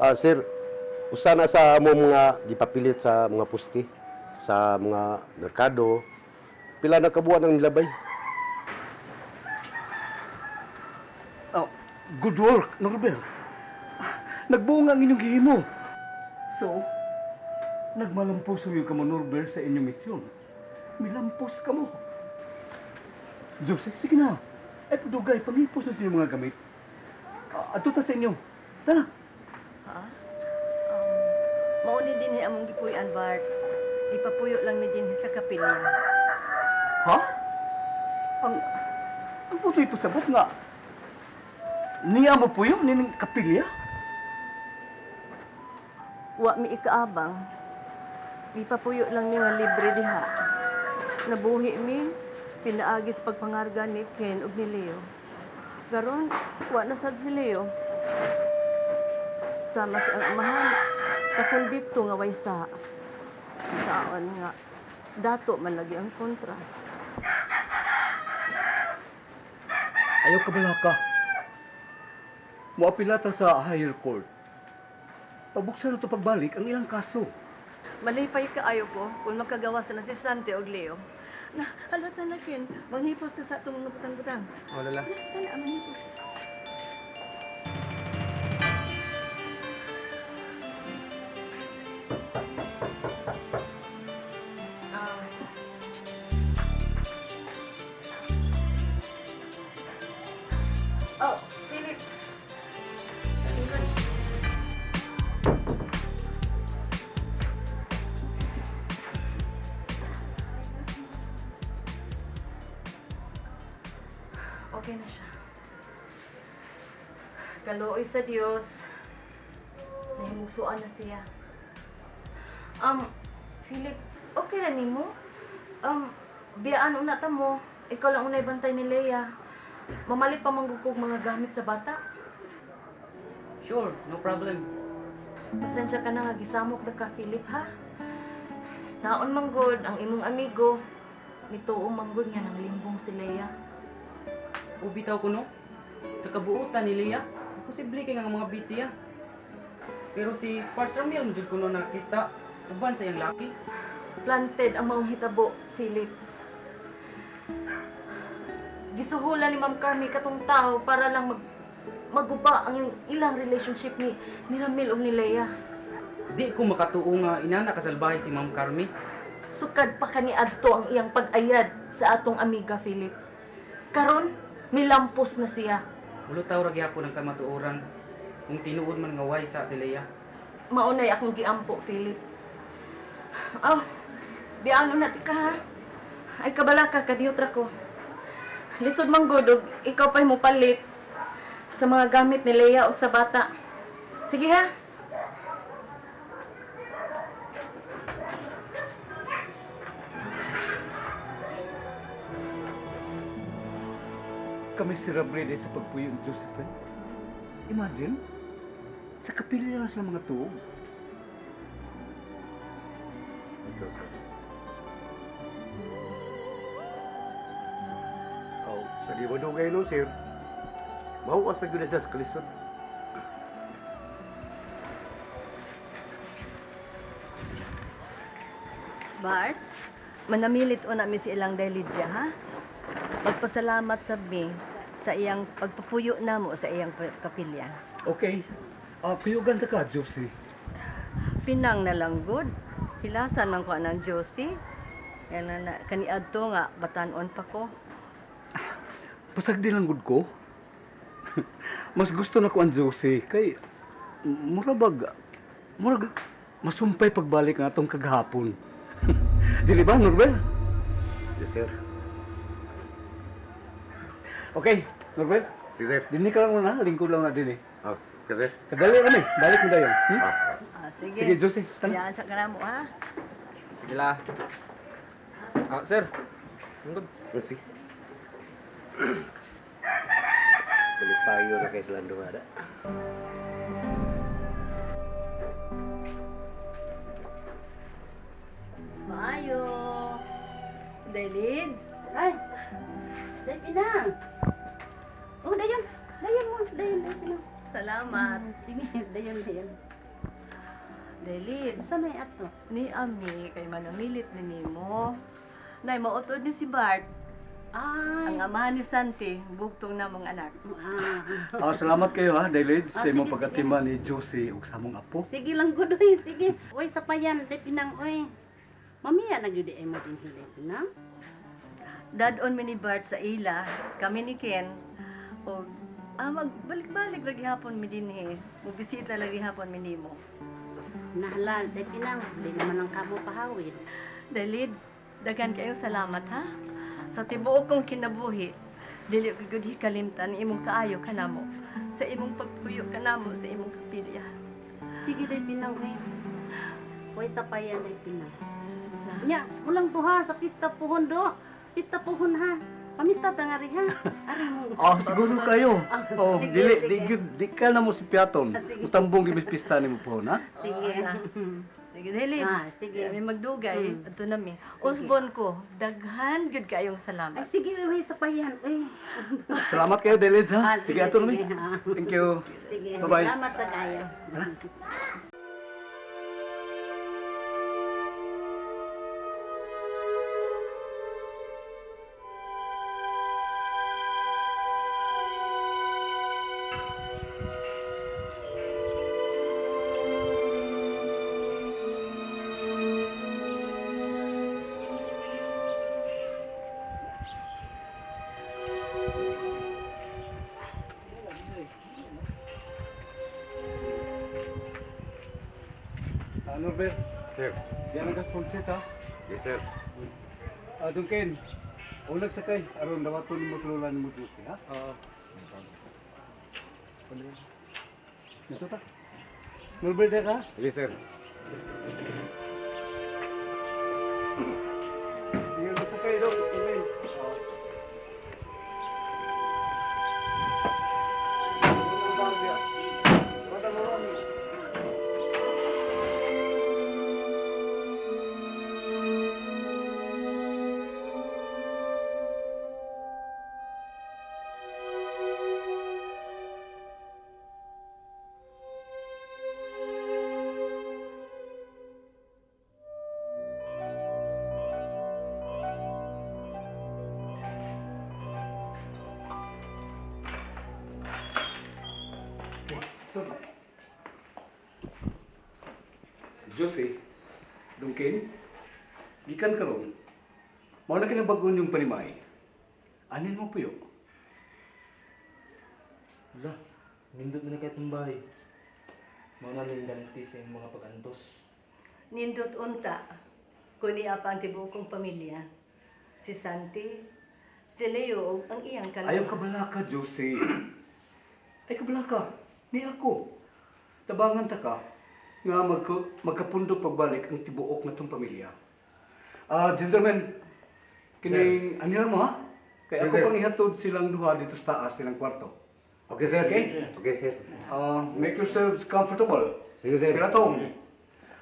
Ah, sir, usa na sa among mga gipapilit sa mga puste sa mga merkado, pila na kabuan ang nilabay. Oh, good work, Norbert. Nagbunga ang inyong gihimo. So, nagmalampos yung kamo, Norbert, sa inyong misyon. Milampos kamo. Jose, sige na. Ay, padugay, pangipos na sa inyong mga gamit. Ah, adto ta sa inyo. Tara. Ha? Mauni din ni among gipuy-an, Bart. Gipapuyo lang mi dinhi sa kapilya. Ha? Ang putoy pasabot nga. Niya mo po yun, nining kapilya? Wa mi ikaabang. Gipapuyo lang mi nga libre diha. Nabuhi mi pinaagis pagpangarga ni Ken ug ni Leo. Karon wa na sad si Leo. Sama sa ang amahan, nakondikto nga way sa. Saon nga dato man lagi ang kontra. Ayaw ka balaka. Muapila ta sa higher court. Pabuksan na ito pagbalik ang ilang kaso. Malipay kaayo ko kung makagawas na si Sante og Leo. Na, halata na Ken, manghipos ta sa atong mga butang-butang. Wala la. Tana, manghipos. Oh, Philip. Lingkod. Okay na siya. Kaluoy sa Dios. Nahimugsuan na siya. Philip, okay ra nimo? Biyaan una ta mo. Ikaw lang unay bantay ni Leia. Mamalit pa manggugog mga gamit sa bata. Sure, no problem. Pasensya ka na nga gisamok na ka, Philip, ha? Saon manggod ang imong amigo. Nituo manggod nga nang limbong si Leia. Ubitaw ko no. Sa kabuutan ni Leah, posible kay nga mga bit siya. Pero si Pars Ramil mo jud kuno nakita uban sa iyang laki. Planted ang maong hitabo, Philip. Gisuhula ni Ma'am Carmi katong tao para lang maguba ang ilang relationship ni Ramil ug ni Leia. Di ko makatuo nga inana kasalbahe si Ma'am Carmi. Sukad pa kaniadto ang iyang pag-ayad sa atong amiga, Philip. Karon, milampos na siya. Mulutaw ra gyapon ang kamatuoran kung tinuod man nga way sa si Leah. Maunay akong giampo, Philip. Oh, biyaan na tika ha. Ay kabala ka, kadiyot ra ko. Lisod man gud og ikaw pa'y mopalit sa mga gamit ni Leia og sa bata. Sige ha. Kami si Rabrede sa pagpuyo ni Josephine. Imagine, sa kapilya lang sila mga tuog. Ito, sir. Oh, sa di madugay nun, sir. Mahuwas na gyud na sila sa kalisod. Bart, manamilit una mi si ilang Lydia, ha? Magpasalamat sa mi sa iyang pagpapuyo namo sa iyang kapilya. Okay. Kuyugan ta ka, Josie. Pinang na lang good. Hilasan man ko anang Josie. Yan na, kaniadto nga batanon pa ko. Pasag din lang gud ko. Mas gusto na ko ang Josie kay mura bag murag masumpay pagbalik nga atong kagahapon. Dili ba, Norbert? Yes, sir. Okay, Norbert. Sige, sir. Dinhi ka lang muna, lingkod lang na dinhi. Oh, okay, sir. Kadali kami, balik mo dayon. Hmm? Ah, Ah, sige. Sige, Josie, tara. Yan sa kanamo ha. Sige la. Ah, sir. Lingkod. Kasi. Balik tayo na kay silang dumada. Maayo. Delids. Ay, dahil pinang. Oh, dayon. Dayon mo. Dayon, dayon pinang. Salamat. Sige, dayon, dayon. Delids. Asa may ato? Ni ami kay manamilit ni nimo. Nay mautod ni si Bart, Ay. ang ama ni Santi, bugtong namong anak. Ah. Ah, salamat kayo ha, Daylid, sa Ah, imong sige, pag-atima ni Josie ug sa among apo. Sige lang gud oy, sige. Oy sapayan, Day Pinang oy. Mamiya na gyud ay mo din Day Pinang. Dad-on mi ni Bart sa ila, kami ni Ken. Og magbalik-balik ra gihapon mi dinhi. Mubisita lang gihapon mi nimo. Nahala, Day Pinang, di naman ang kamo pahawid. Delids, daghan kayong salamat ha. Sa tibuok kong kinabuhi, dili ko gud hikalimtan ang imong kaayo kanamo, sa imong pagpuyo kanamo sa imong kapilya. Sige Day Pinang oy. Oy sapayan, Day Pinang. Nya, ulang duha sa pista puhon do. Pista puhon ha. Pamista ta nga ri ha. Ari mo. Ah, siguro kayo. Oh, Sige, dili sige. di gyud di ka na mo si Piaton. Ah, sige. Utambong gyud pista nimo po na. Sige. Sige, Delids. Ah, sige. Kami magdugay, adto na mi. Usbon ko, daghan gud kayong Ay salamat. sige oy sapayan oy. Salamat kayo, Daylid ha. Ah, Sige, sige, ato na mi. sige, ah. Thank you. Sige. Bye-bye. Salamat sa kayo. Ah, Norbert, Sir. diyan ang full set ha. Yes, sir. Ah, Duncan, ulag sakay aron dawaton nimo tululan nimo Josie ha. Oo. Ito ta. Norbert di ka? Yes, sir. Diyan sakay dong, Duncan. Oo. So, Josie, Duncan, gikan karon. Mao na kinabagon yung panimay. Anin mo puyo? Wala, nindot na na kay bahay. Mao na ning ganti sa imong mga pag-antos. Nindot unta, kuni apa ang tibuok kong pamilya. Si Santi, si Leo ug ang iyang kalawa. Ayaw kabalaka, Josie. Ay kabalaka, ni ako. Tabangan ta ka nga magkapundo pagbalik ang tibuok na tong pamilya. Ah, gentlemen, kining anila mo ha? Kay Sir, ako sir. pang ihatod silang duha dito sa taas silang kwarto. Okay, sir. Okay? Okay, sir. Ah, make yourselves comfortable. Sige, sir. Sila tong.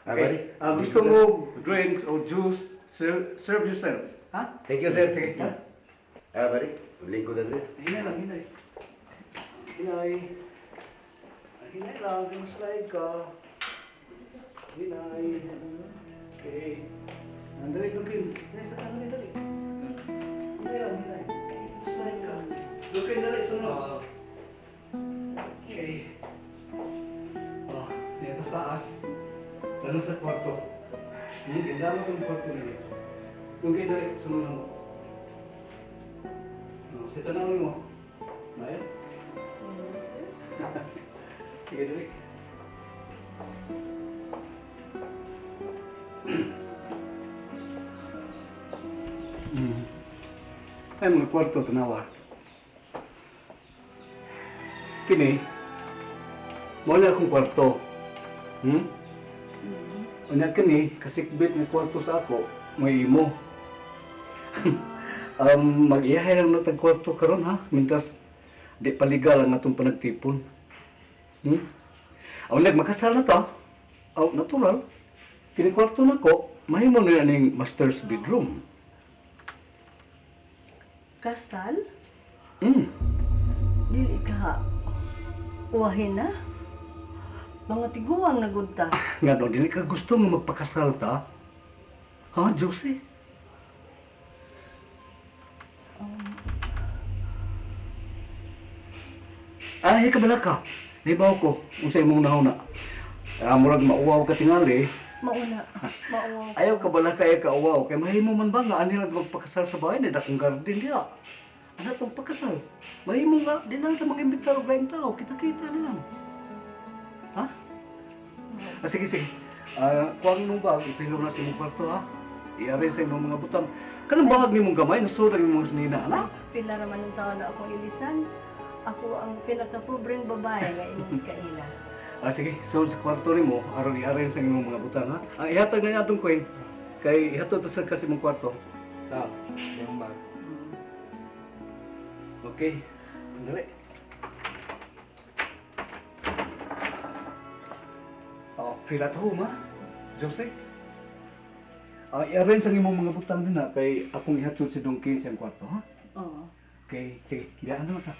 Ah, buddy. Okay. Ah, gusto mo drinks or juice, serve yourselves. Ha? Thank you, sir. Sige. Ha? Ah, buddy. Lingkod na, sir. Hinay lang, hinay. Hinay. Hinay lang, kumuslide ka. Hinay. Okay. Dali, Lukin. Hinay sa dali, dali. Hinay lang, hinay. Kumuslide ka. Lukin, dali, sunod. Okay. Oh, dito sa taas. Lalo sa kwarto. Ganda mo itong kwarto ninyo. Lukin, dali, sunod mo. Oh, sa tanawin mo. Maya? Sige, dali. Ay, mga kwarto, tanawa. Kini, mao na akong kwarto. Unya kini, kasikbit ng kwarto sa ako, may imo. Mag-iyahay lang na tag kwarto karon ha, mintas di paligal ang atong panagtipon. Aw nagmakasal na ta. Aw natural. Kini kwarto nako, mahimo na ning master's bedroom. Kasal? Hmm. Dili ka. Uwahin na. Mga tiguang na gud ta. Nga no, dili ka gusto nga magpakasal ta? Ha, Josie? Ay, kabala ka. Naibaw ko, unsay imong nahuna. Ah, murag mauwaw ka tingali. Mauna. Mauwaw. Ayaw ka bala kaya ka uwaw. Kay mahimo man ba nga ani lang magpakasal sa bahay na dakong garden diha. Ano tong pakasal? Mahimo nga di na lang ta mag-imbitar og laing tao. Kita-kita na lang. Ha? Ah, sige, sige. Ah, kuha ang imong bag, ipilo na sa imong kwarto ha. I-arrange sa imong mga butang. Kanang bahag nimong gamay, nasud ang imong sinina, anak. Pila raman ng taon na akong ilisan. Ako ang pinakapobreng babae nga imong kaila. Ah, sige, so sa kwarto nimo aron i-arrange ang imong mga butang ha. Ang ihatag na niya atong coin kay ihatod sa kasi imong kwarto. Ta, yung bag. Okay. Dali. Oh, feel at home, ha? Jose? Ah, i-arrange ang imong mga butang din ha, kay akong ihatod si Dongkin sa iyang kwarto, ha? Oo. Okay, sige, biyaan na ka.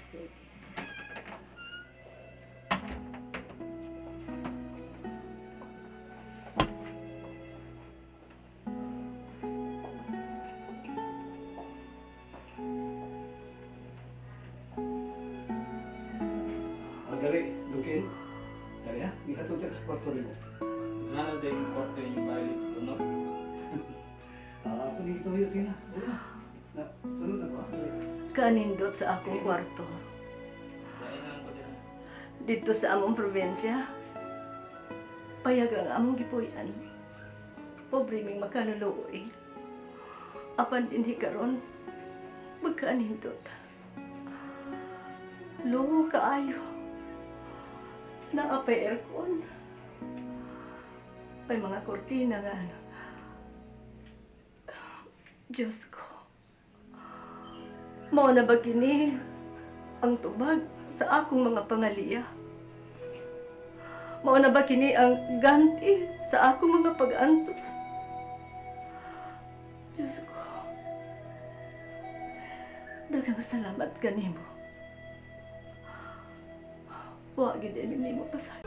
Ah, dali, Dongkin. Dali ha, ihatod ka sa kwarto nimo. Ano din yung kwarto yung violet puno? Ah, ako nito yun, sige na. Wala. Na, sunod na ko, ha? Dali. Kanindot sa akong kwarto. Lain lang ko din. Dito sa among probinsya, payag ang among gipuy-an. Pobre ming makaluluoy. Apan dinhi karon, magkaanindot. Luho kaayo. Naa pay aircon. May mga kortina nga ano. Diyos ko. Mao na ba kini ang tubag sa akong mga pangaliya? Mao na ba kini ang ganti sa akong mga pag-antos? Diyos ko. Daghang salamat kanimo. Wa gid ini nimo pasay.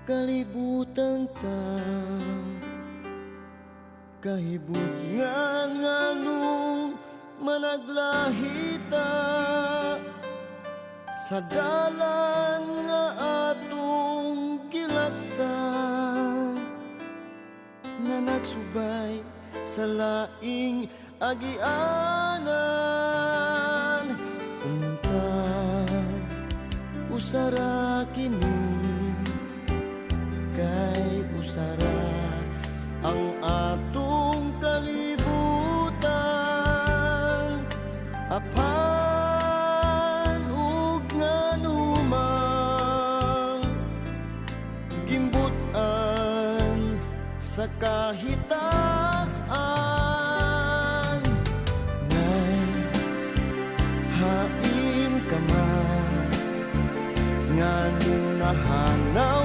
Kalibutan ta Kahibutngan nganong managlahita sa dalan nga atong gilaktan nga nagsubay sa laing agianan unta usara kini kay usara ang atong kalibutan apan ug nganumang gimbutan sa kahitasan nay hain ka man nganong nahanap.